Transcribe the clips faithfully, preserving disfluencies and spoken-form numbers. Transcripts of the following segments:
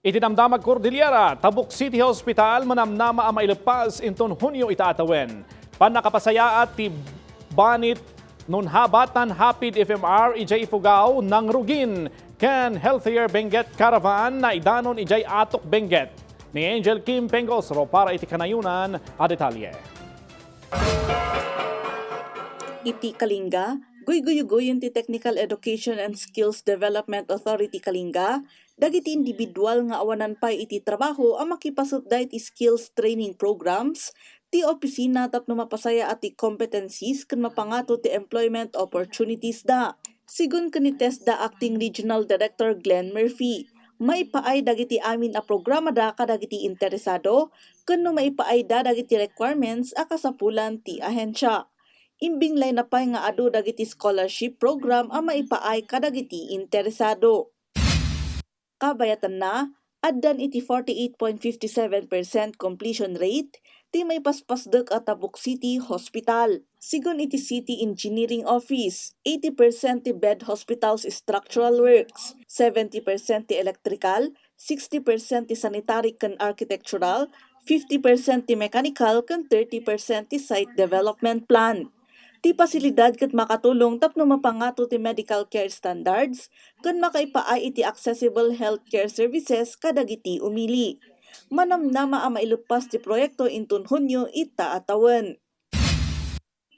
Iti Damdamag Cordillera, Tabuk City Hospital manamnama a mailepas inton Hunyo ita a tawen. Pannakapasayaat ti Banit Nunhabat tan Hapid F M R idiay Ifugao nangrugin ken Healthier Benguet Caravan naidanon idiay Atok, Benguet. Ni Angel Kim Pengosro para iti kanayonan a detalye. Iti Kalinga, guyguyugoyen ti Technical Education and Skills Development Authority Kalinga dagiti individual nga awanan pay iti trabaho a makipasutda iti skills training programs ti opisina tapno mapasayaat ti competencies ken mapangato ti employment opportunities da. Sigun ken ni TESDA Acting Regional Director Glenn Murphy, maipaay dagiti amin a programada kadagiti interesado ken no maipaayda dagiti requirements a kasapulan ti ahensya. Imbinglayna pay nga adu dagiti scholarship program a maipaay kadagiti interesado. Kabayatanna, addan iti forty-eight point fifty-seven percent completion rate ti maipaspasdek a Tabuk City Hospital. Sigun iti City Engineering Office, eighty percent ti bed hospital's structural works, seventy percent ti electrical, sixty percent ti sanitary ken architectural, fifty percent ti mechanical, ken thirty percent ti site development plan. Ti pasilidad ket makatulong tapno mapangato ti medical care standards ken makaipaay iti accessible healthcare services kadagiti umili. Manamnama a mailepas ti proyekto inton Hunyo ita a tawen.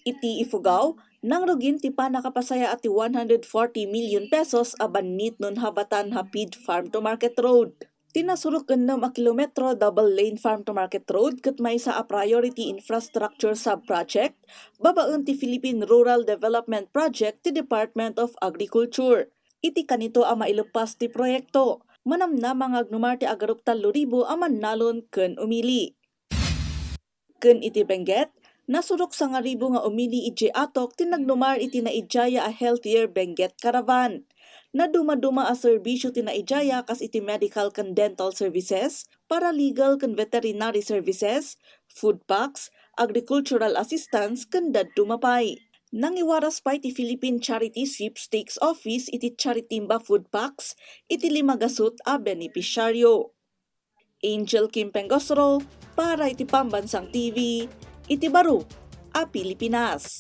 Iti Ifugao, nangrugin ti pannakapasayaat ti one hundred forty million pesos a Banit Nunhabatan Hapid Farm to Market Road. Ti nasurok ennem a kilometro double lane farm to market road ket maysa a priority infrastructure sub-project babaen ti Philippine Rural Development Project ti Department of Agriculture. Iti kanito a mailepas ti proyekto, manamnama nga agnumar ti agarup tallo ribu a mannalon ken umili. Ken iti Benguet, nasurok sangaribu nga umili idiay Atok ti nagnumar iti naidiaya a Healthier Benguet Caravan. Nadumaduma a serbisyo ti naidiaya kas iti medical ken dental services, paralegal ken veterinary services, food packs, agricultural assistance, ken dadduma pay. Nangiwaras pay ti Philippine Charity Sweepstakes Office iti Charitimba food packs iti lima gasut a benepisyaryo. Angel Kim Pengosro para iti Pambansang T V iti baro a Pilipinas.